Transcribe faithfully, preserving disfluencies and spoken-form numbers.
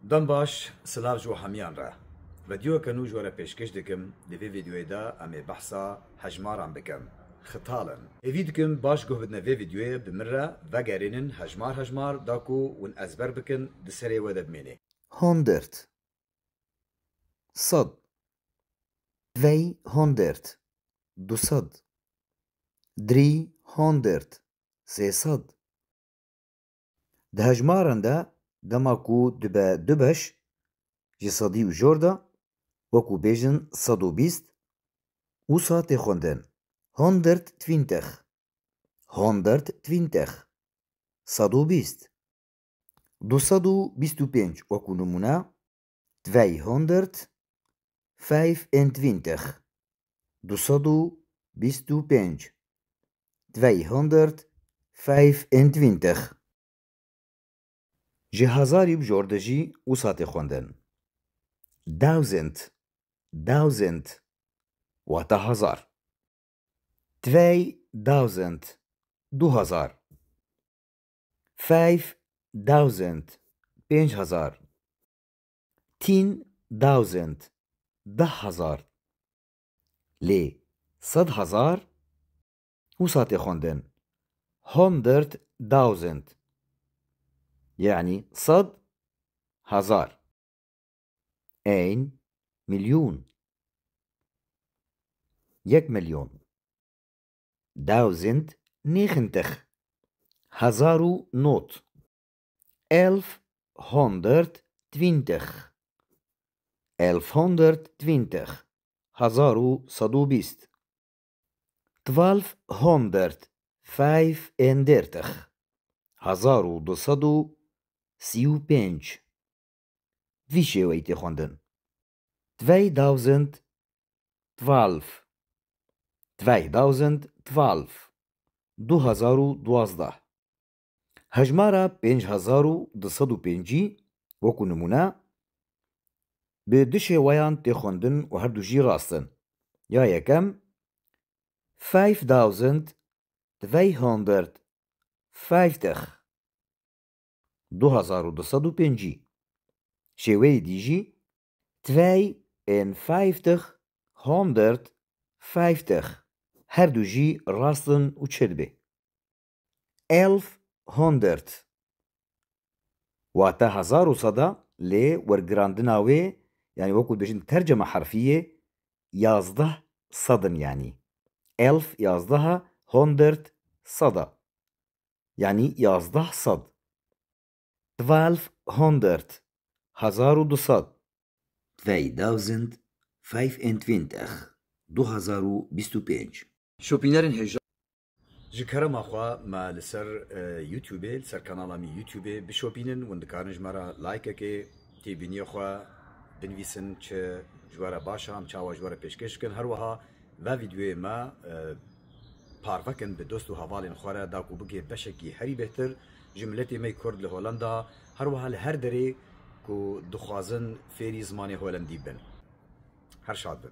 Dem baş, silav ji we hemiyan re. Vîdeoyeke nû ji we re pêşkêş dikim. Di vê vîdeoyê de em ê behsa hejmaran bikin. Xital in. Hêvî dikim baş guh bidine vê vîdeoyê, bi min re vegerînin hejmar hejmar, da ku hûn ezber bikin, di serê we de bimêne. Hundert. Sed. Tweihundert. Du sed. Dreihundert. Sê sed. Di hejmaran de, dema ku dibe du beş, ji sedî û jor de, wekû bêjin sed û bîst, wisa tê xwendin: hunderttwintig, hunderttwintig, sed û bîst. Du sed û bîst û pênc, wekû nimûne: zweihundertfîfundvierzig. Du sed û bîst û pênc. Zweihundertfîfundvierzig. Ji hezarî bi jor de jî wisa tê xwendin: dausend, dausend, wata hezar. Zweitausend, du hezar. Fünftausend, pênc hezar. Zehntausend, deh hezar. Lê sed hezar wisa tê xwendin: hunderttausend. Yanî sed hezar. Ein Million. Yek milyon. Dausend negentig. Hezar û nod. Elfhunderttwintig. Elfhunderttwintig. Hezar û sed û bîst. Twelfhundertfîfundvierzig. Hezar û du sed û sî û pênc. Vî şêweyî tê xwendin: zweitausendzwölf. Zweitausendzwölf. Du hezar û duwazdeh. Hejmara pênc hezar û du sed û pêncî, wekû nimûne, bi du şêweyan tê xwendin û her du jî rast in. Ya yekem, fünftausendzweihundertfünfzig. Du hezar û du sed û pêncî. Şêweyê dî jî, zweihundertfünfzig. Her du jî rast in û çêdibe. Elfhundert. Wate hezar û sed e, lê wergirandina wê, yanî wekû dibêjin terceme herfî yê, yazdeh sed in yanî. Elf yazdeh e, hundert sed e. Yanî yazdeh sed. Twelfhundert, hezar û du sed. Zweitausendfünfundvierzig, du hezar û bîst û pênc. Şopînerên hêja. Ji kerema xwe me li ser, e, YouTubeê, li ser kanala min YouTubeê bişopînin, hûn dikarin ji me re likeekê, têbîniyê xwe binivîsin, çi ji we re baş e, em çawa ji we re pêşkêş bikin. Her wiha ve vîdeoyê me, e, parve kin bi dost û hevalên xwe re, da ku bigê beşekî herî bêhtir ji miletê me yê Kurd li Holanda, her wiha li her derê ku dixwazin fêrî zimanê Holandî bin. Her şad bin.